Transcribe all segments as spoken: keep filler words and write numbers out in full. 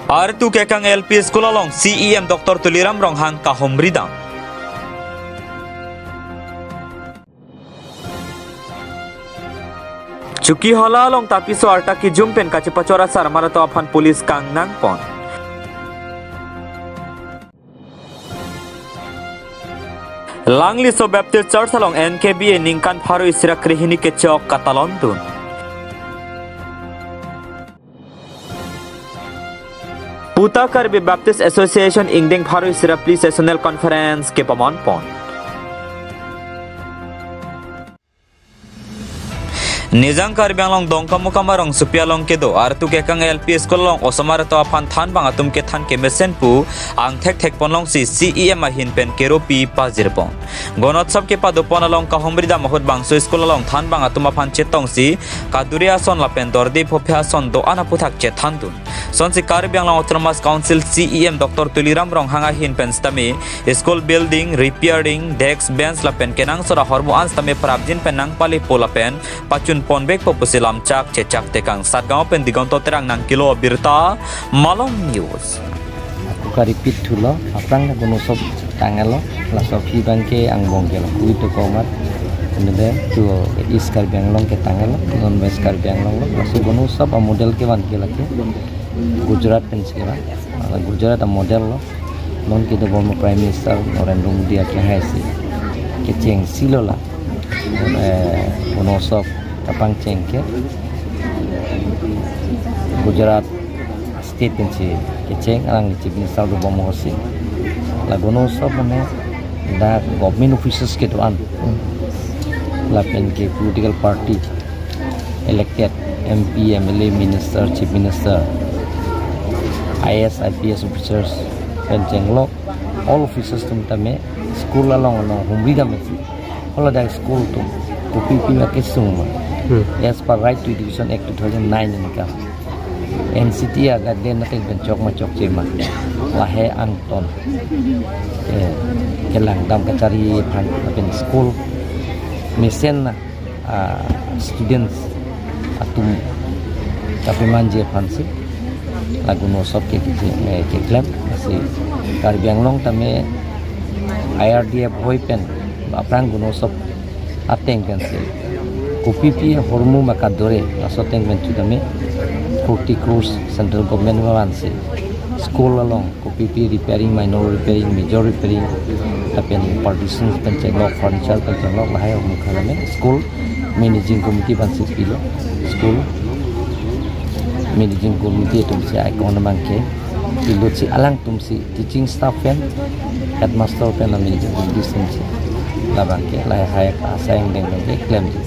Artu Kekang L P School along C E M Doctor Tuliram Ronghang kahumri dam. Chokihola along tapiso arta kejum pen kachepachor asar marathon aphan police kangnang pon. Langliso Baptist Church along N K B A ningkan pharo isi ra krehini kechok katalon dun. Puta Karbi Baptist Association ingdeng pharo isi ra phli sessional conference kepamon pon. Nijang Karbi Anglong Dongkamukam arongsopi along kedo Artu Kekang L P School along osomar atum aphan thanbang atum kethan kemesen pu angthek thek ponlongsi C E M ahin pen keropi pajir pon. Gonotsop kepado pon along kahumri dam ahut bangso school along thanbang atum aphan chetongsi kaduri ason lapen dorde phophe ason do-an aputhak chethan dun. Sonsi Karbi Anglong Autonomous Council C E M Doctor Tuliram Ronghang ahin pen sitame school building repairing, desk bench lapen kenangsot ahormu an sitame prapjin pen nangpale pu lapen pachun ponvekpo pusi lamchak chechak tekang. Satgaon pen Digonto Terang nangkelo abirta, Malong News. Ako ka-repeat thulo, aphrang na gonosop tanglo, laso aphi abang ke angbong ke lo, kui to komat, kemudian to East Karbi Anglong ke tanglo, non West Karbi Anglong lo, laso gonosop a-model kevan ke lake Gujarat pen si kevan, ala Gujarat a-model lo, non kedobom Prime Minister Narendra Modi akehai si kechengsi lo la, eh, gonosop kapangcheng ke Gujarat state pensi kecheng, alangli Chief Minister dobom ahorsi. La gonosop mane dak government offices kedo-an, lapen ke political party, elected M P, M L A, minister, Chief Minister, I A S, I P S officers pen chenglok, all officers atum tame school along along humri dam pensi. Hala dak school atum kopi pi ma kesung ma. Hmm. As per Right to Education Act two thousand nine ningkan, N C T a guideline ateng pen chok ma chokche ma, lahai angton, eh, kelang dam kacharli aphan lapen school mesen na, ah, students atum kapemanji aphansi la gonosop ke, ke, eh, keklem si Karbi Anglong tame I R D F hoi pen aphrang gonosop ateng pensi kopi pi ahormu ma kadore, laso ateng pen chudame forty crores central government vansi school along kopi pi repairing, minor repairing, major repairing, lapen partition pen chenglok, furniture pen chenglok, lahai ahormu kha tame school managing committee vansi pilo, school managing committee atumsi aikon abang ke pilotsi alangtumsi teaching staff pen, headmaster pen, a managing committee atumsi labang ke lahai asai angdeng abang ke klemji.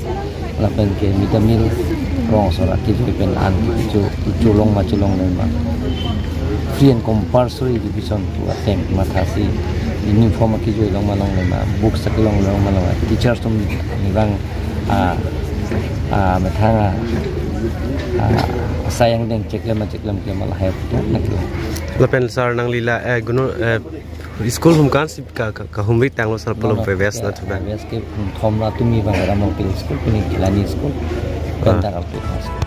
Lapen ke mid day meal rong sora kejui pen an kecho, kecho long ma cholongle ma, free and compulsory education pu ateng mathasi uniform akejui long ma longle ma, books akelong long ma longle ma, teachers atum nibang, ah, ah, methang, ah, ah, asai angdeng cheklem ma cheklem ke ma lahai puthot nangkelo. Lapen sir nangli la, eh, gono, eh, school hum kan si ka, ka, kahumri tanglo sir, pulo non, pe west na, ya, thuda west ke, hmm, thom ra tumi bang Ramlongpil school, pini Gilani school, ah, pen dak Alpina school.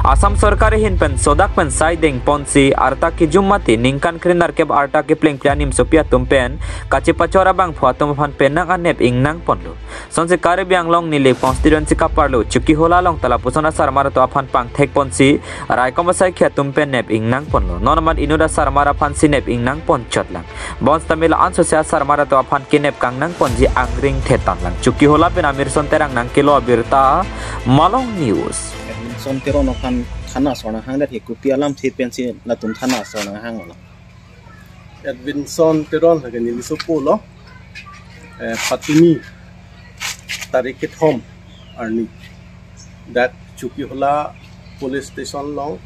Assam Sorkar ahin pen sodak pen sai deng ponsi arta kejum mate ningkan krenerkep arta kepleng phli animsopi atum pen kachepachor abangphu atum aphan penang anep ingnang ponlo. Sonsi Karbi Anglong Nilip constituency kaparlo Chokihola along ta lapuson asar marathon aphan pangthek ponsi raikom asaikhi atum pen nep ingnang ponlo. Non amat inut asar mar aphansi nep ingnang pon chotlang. Bonsitame la-an sose asar marathon aphan kenep kangnang ponji angring thetanlang. Chokihola pen Amirson Terang nangkelo abirta, Malong News. Amirson Teron aphan thana asor nanghang det he, kopi alamthe pensi latum thana asor nanghang lo? Edwinson Teron lake neli sopo lo, eh, patumi tarik kethom arni dak Chokihola police station along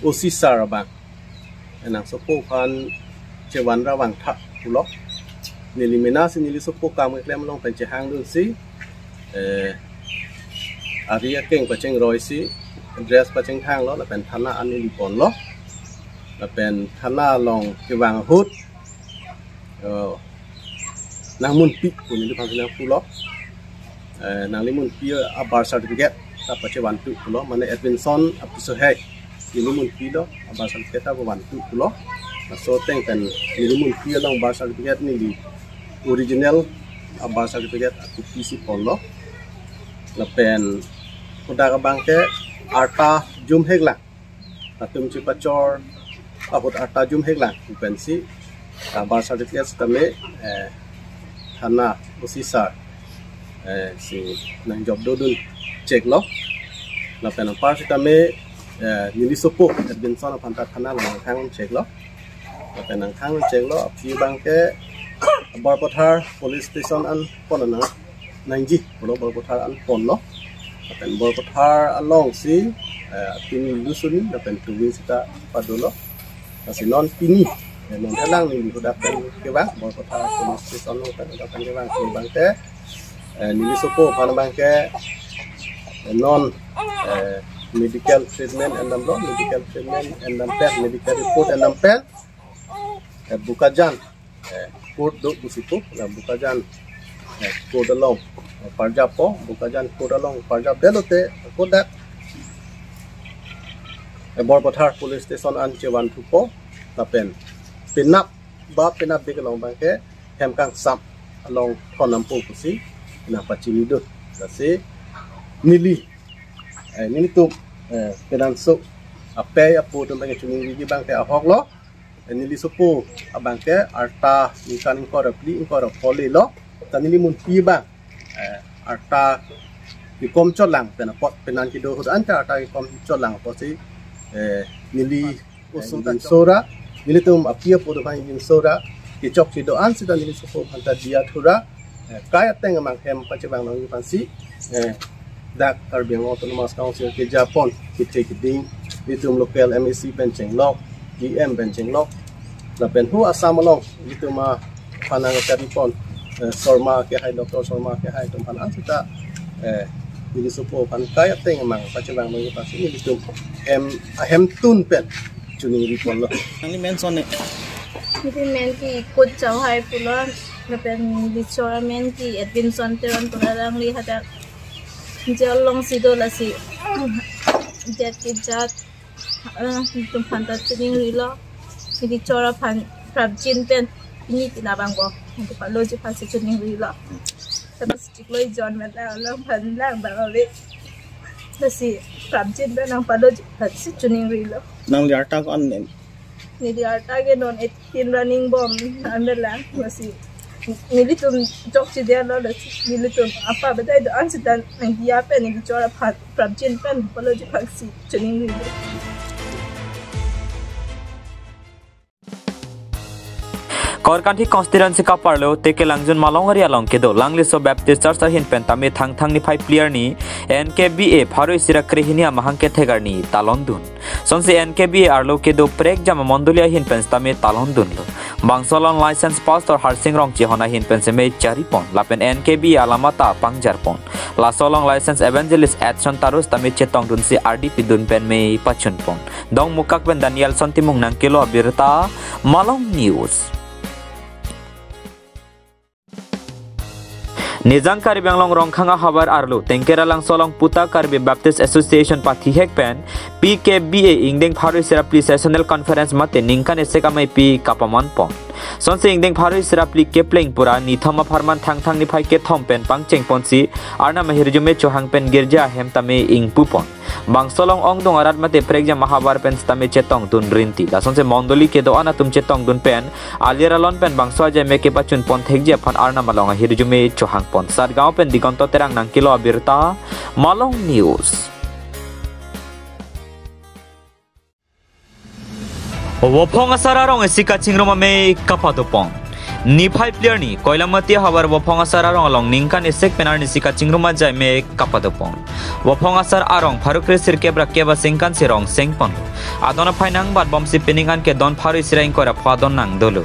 O C sir abang, eh, nangsopo aphan chevan ra vangtha pulo. Neli mena si neli sopo kam keklem along pen chehang dunsi, eh, ari akeng pacheng roisi, dress pacheng thanglo, lapen thana an neli ponlo. Lapen thana along kevang ahut, eh, nangmunpi pu neliphan nangpulo. Eh, nangli munpi a birth certificate, ta pachevantu pulo, mane Edwinson apiso hek neli munpi lo, a-birth certificate ta pavantu pulo. Laso ateng pen neli munpi along birth certificate neli original a-birth certificate a-copy si ponlo. Lapen hadak abang ke arta jumhek lang, latum chepachor ahut arta jumhek lang pu pensi, ah, birth certificate sitame, eh, thana O C sir, eh, si nangjop dodun cheklo. Lapen anpar sitame, eh, neli sopo Edwinson aphan ta thana along nangthang cheklo. Lapen nangthang cheklo, aphi abang ke Borpathar Police Station an pon nang nangji pulo, Borpathar an ponlo. Lapen Borpathar along si, eh, pini lusuni lapen tuwi sita padolo. Lasi non pini, eh, non helang neli hadak pen kevang, Borpathar Police Station along pen hadak pen kevang, si abang ke, eh, neli sopo aphan abang ke, eh, non, eh, medical treatment endamlo, medical treatment endam pen, medical report endam pen, eh, Bokajan, eh, court do pusi pu, la Bokajan, eh, court along, eh, parjappo, Bokajan court along parjapdetlote, hadak, eh, Borpathar Police Station an chevanthupo, lapen penap ba penapdik along abang ke hem kangsam along thon nampo pusi nangpachinidun. Lasi neli, eh, nelitum, eh, penang so apei apo atum abang ke chiningriji abang ke ahoklo. Eh, neli sopo abang ke arta ningkan ingkoi ra phli ingkoi ra pho lelo. Ta neli munpi abang, eh, arta kekom chotlang pen apot, penang kedo ahut an ta arta kekom chotlang apotsi, eh, neli osung dan sora, nelitum api apo atum aphan ingjinso ra, kechokche do-an sita neli sopo aphan ta diya thura, eh, kai ateng amang hem pachevang nangji aphansi, eh, dak Karbi Anglong Autonomous Council kejapon, kethe keding, nelitum local M A C pen chenglok, D M pen chenglok, lapen hu Assam along, nelitum aphan nangcharipon, eh, Sharma kehai, Doctor Sharma kehai atum aphan an sita, eh, neli sopo aphan kai ateng amang pachevang nangji aphansi nelitum hem, ahemtun pen chiningriponlo. Nangli men son ne? Neli men ke Kut Chauhai pulo, lapen neli chora men ke Edwinson Teron pulo, alangli hadak jail along si do, lasi jat ke jat, eh, nelitum aphan ta chiningrilo. Neli chora aphan prapjin pen pini pini abang bo, nelitum paloji aphansi chiningrilo. Tapi chiklo ijon mata along aphan lang abang ave. Lasi prapjin pen nangpaloji aphansi chiningrilo. Nangli arta ko-an ne? Neli arta ke non eighteen running bom an lang. Lasi nelitum chokchedetlo, lasi nelitum apa batai do-an sita nangdiya pen neli chora aphan prapjin pen paloji aphansi chiningrilo. Korkanthi constituency kaparlo Tekelangjun Malongari along kedo Langleso Baptist Church ahin pen tame Thangthang niphai phli arni N K B A pharo isi ra krehini amahang kethek arni talondun. Sonsi N K B A arlo kedo prekjam amondoli ahin pen sitame talondunlo. Bangso along licensed pastor Harsing Rongchehon ahin pen seme charipon, lapen N K B A alam ta pangjarpon. Laso along licensed evangelist Edson Taru sitame chetongdunsi ardi pidun pen mei pachunpon. Dongmukak pen Danielson Timung nangkelo abirta, Malong News. Nijang Karbi Anglong Rongkhang ahavar arlo Tengkeralangso along Puta Karbi Baptist Association pathihek pen P K B A ingdeng pharo isi ra phli sessional conference mate ningkan esek ameipi kapamanpon. Sonsi ingdeng pharo isi ra phli kepleng pura nithom apharman Thangthang niphai kethom pen pangchengponsi Arnam ahirjume chohang pen girja ahem tame ingpupon. Bangso along ongdung arat mate prekjam ahavar pen sitame chetongdun rinti. Lasonsi mondoli kedo-an atum chetongdun pen alir alon pen bangso ajai me kepachunpon thekji aphan Arnam along ahirjume chohangpon. Satgaon pen Digonto Terang nangkelo abirta, Malong News. Vophong asar arong isi kachingrum amei kapadopon. Niphai phli arni Koilamati ahavar Vophong asar arong along ningkan esek pen arnisi kachingrum ajai me kapadopon. Vophong asar arong pharo kre sirkep ra kep asingkan si rong sengpon. Adon aphai nangbatbomsi pining an ke don pharo isi ra ingkoi ra pho adon nangdolo.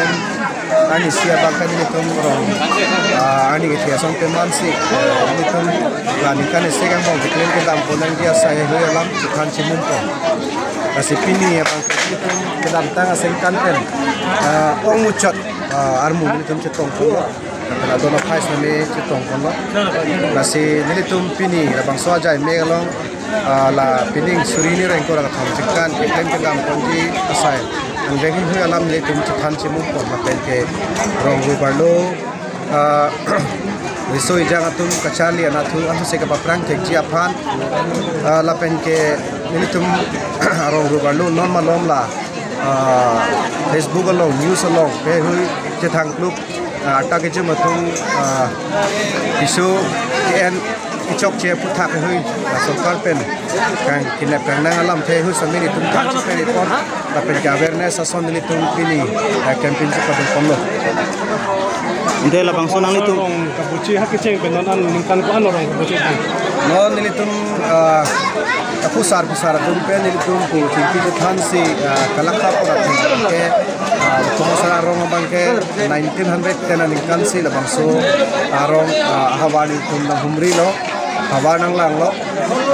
pen arnisi abang ke nelitum rong, ah, arni kethe asong pemansi, eh, nelitum la ningkan isi angbong keklem kedam pon nangji asai heihui alam chethan chimum pon. Lasi pini abang ke nelitum kedamtang aningkan pen, ah, ongmuchot, ah, armu nelitum chetong ponlo. Lapen adon aphai sitame chetong ponlo. Lasi nelitum pini labangso ajai mek along, ah, la pining suri hini ingkoi ra kethom aningkan keklem kedam ponji asai angdeng heihui alam nelitum chethan chimum pon lapen ke rong ru barlo, ah, riso ejang atum kacharli anatthu anthose kapaphrang thekji aphan, ah, lapen ke nelitum rong ru barlo non malom la, ah, Facebook along, news along, heihui chethang kluk, ah, arta kejum atum, ah, keso ke-en kechokche aphuthak heihui, ah, sorkar pen kang kinep kangnang alamthe heihui sitame nelitum than chepere pon, lapen ke awareness ason nelitum pini, ah, campaign chepadun ponlo. Ante labangso nanglitum rong kabuchi ha kecheng pen non an ningkan ko-an rong kabuchi pen? Non nelitum, ah, kaphusar phusar atum pen nelitum pu chingki chethansi, ah, kalakha pura thengke, ah, Uttom Asar arong abang ke nineteen hundred ten aningkansi labangso arong, ah, ahavar nelitum nanghumrilo, havar nanglanglo.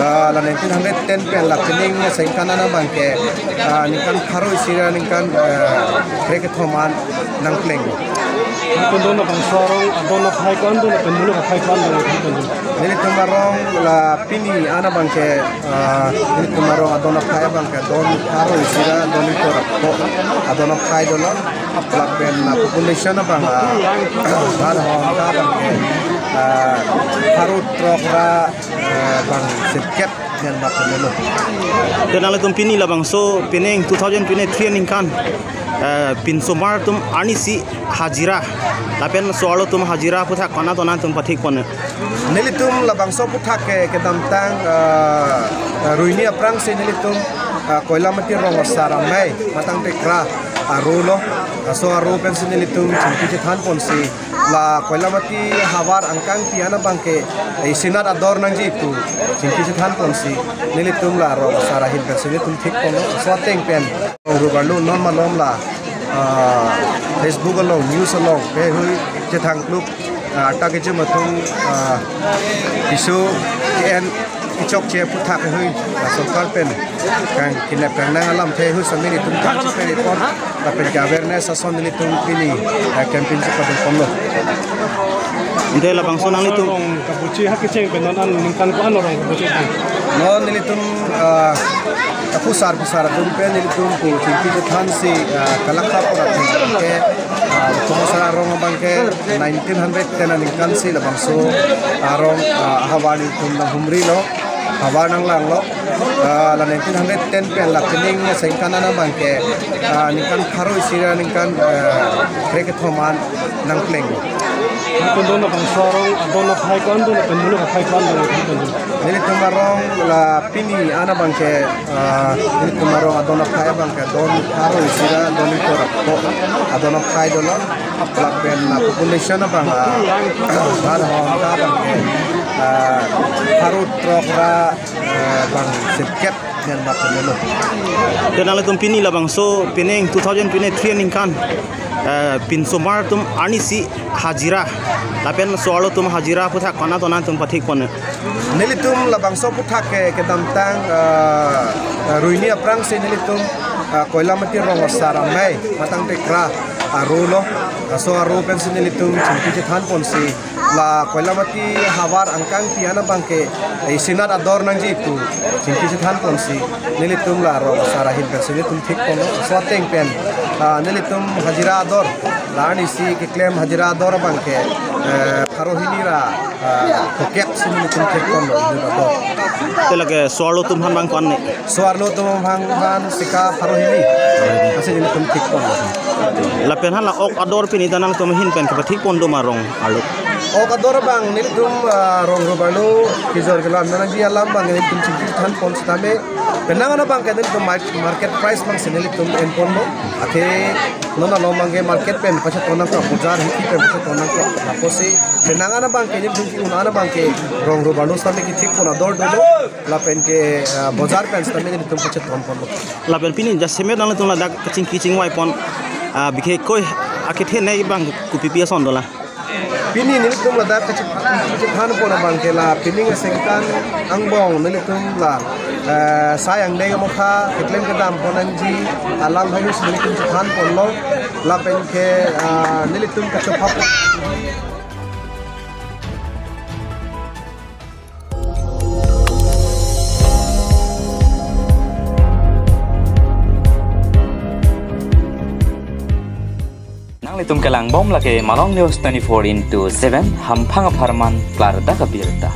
Ah, la nineteen hundred ten pen la pining aningkan an abang ke, ah, ningkan pharo isi ra ningkan, ah, krekethom an nangpleng. Nelitum labangso arong adon aphai ko-an do lapen monit aphai ko-an do nelitum? Nelitum arong la pini an abang ke, ah, nelitum arong adon aphai abang ke don pharo isi ra don ingkoi ra kethom adon aphai dolo. Lapen, ah, population abang, ah, har hom ta abang ke, ah, pharo throk ra, ah, bang sirkep pen bak dolo. Ante nanglitum pini labangso pining two thousand twenty-three aningkan, eh, pinsomar atum arnisi hajira lapen so-arlo atum hajira aphuthak kona dona atum pathik pon? Nelitum labangso aphuthak ke kedamtang, eh, ruini aphrangsi nelitum, eh, Koilamati rong asar amei Matang Tekra aro lo, laso aro pensi nelitum chingki chethan ponsi la Koilamati havar angkangpi an abang ke, eh, isinat ador nangji pu chingki chethan ponsi nelitum la rong asar ahin pensi nelitum thik ponlo. Laso ateng pen rong ru barlo non malom la, ah, Facebook along, news along, heihui chethang kluk, ah, arta kejum atum, ah, keso ke-en kechokche aphuthak heihui, ah, sorkar pen kang kinep kangnang alamthe heihui sitame nelitum than chepere pon, lapen ke awareness ason nelitum pini, ah, campaign chepadun ponlo. Ante labangso nanglitum rong kabuchi ha kecheng pen non an ningkan ko-an rong kabuchi pen? Non nelitum, ah, kaphusar phusar atum pen nelitum pu chingki chethansi, ah, kalakha pura thengke, ah, Uttom Asar arong abang ke nineteen hundred ten aningkansi labangso arong, ah, ahavar nelitum nanghumrilo, havar nanglanglo. Ah, la nineteen hundred ten pen la pining aningkan an abang ke, ah, ningkan pharo isi ra ningkan, ah, krekethom an nangpleng. Nelitum labangso arong adon aphai ko-an do lapen monit aphai ko-an do nelitum? Nelitum arong la pini an abang ke, ah, nelitum arong adon aphai abang ke don pharo isi ra don ingkoi ra kethom adon aphai dolo. Lapen, ah, population abang, ah, har hom ta abang ke, ah, pharo throk ra, ah, bang sirkep pen bak dolo. Ante nanglitum pini labangso pining two thousand twenty-three aningkan, eh, pinsomar atum arnisi hajira lapen so-arlo atum hajira aphuthak kona dona atum pathik pon? Nelitum labangso aphuthak ke kedamtang, ah, ruini aphrangsi nelitum, ah, Koilamati rong asar amei Matang Tekra aro lo, laso aro pensi nelitum chingki chethan ponsi La Koilamati havar angkangpi an abangke, eh, isinat ador nangji pu chingki chethan ponsi nelitum la rong asar ahin pensi nelitum thik ponlo. Laso ateng pen, ah, nelitum hajira ador, la arnisi keklem hajira ador abangke, eh, pharo hini ra, ah, phokep si nelitum thik ponlo inut ador. Te lake so-arlo atum aphan abang ko-an ne? So-arlo atum aphan, aphan sika pharo hini. Lasi nelitum thik ponlo. Lapen hala ok ador pini ta nangtum ahin pen kepathik pon do ma rong arlo? Ok ador abang nelitum, ah, rong rup arlo kejor kelo an nangji alam abang nelitum chingki chethan pon setame. Penang an abangke nelitum mar-, market price abangsi nelitum en ponlo. Athe non along abangke market pen pacheton nangkok, bojar hiki pen pacheton nangkok. Lapusi penang an abangke nelitum ke-un an abangke rong rup arlo setame kethik pon ador dodo. Lapen ke, ah, bojar pen setame nelitum pacheton ponlo. Lapen pini jasemet nangtum ladak kachingki chingvai pon, ah, bikhe koi akethe ne abang kopipi ason dolang? Pini nelitum ladak kachingki chethan pon abangke la pining asengkan angbong nelitum la, eh, sai angdeng amokha keklem kedam pon nangji alam haihusi nelitum chethan ponlo. Lapen ke, ah, nelitum kachopha pon. Nanglitum kelang bom lake Malong News twenty-four into seven, hamphang apharman klardak abirta.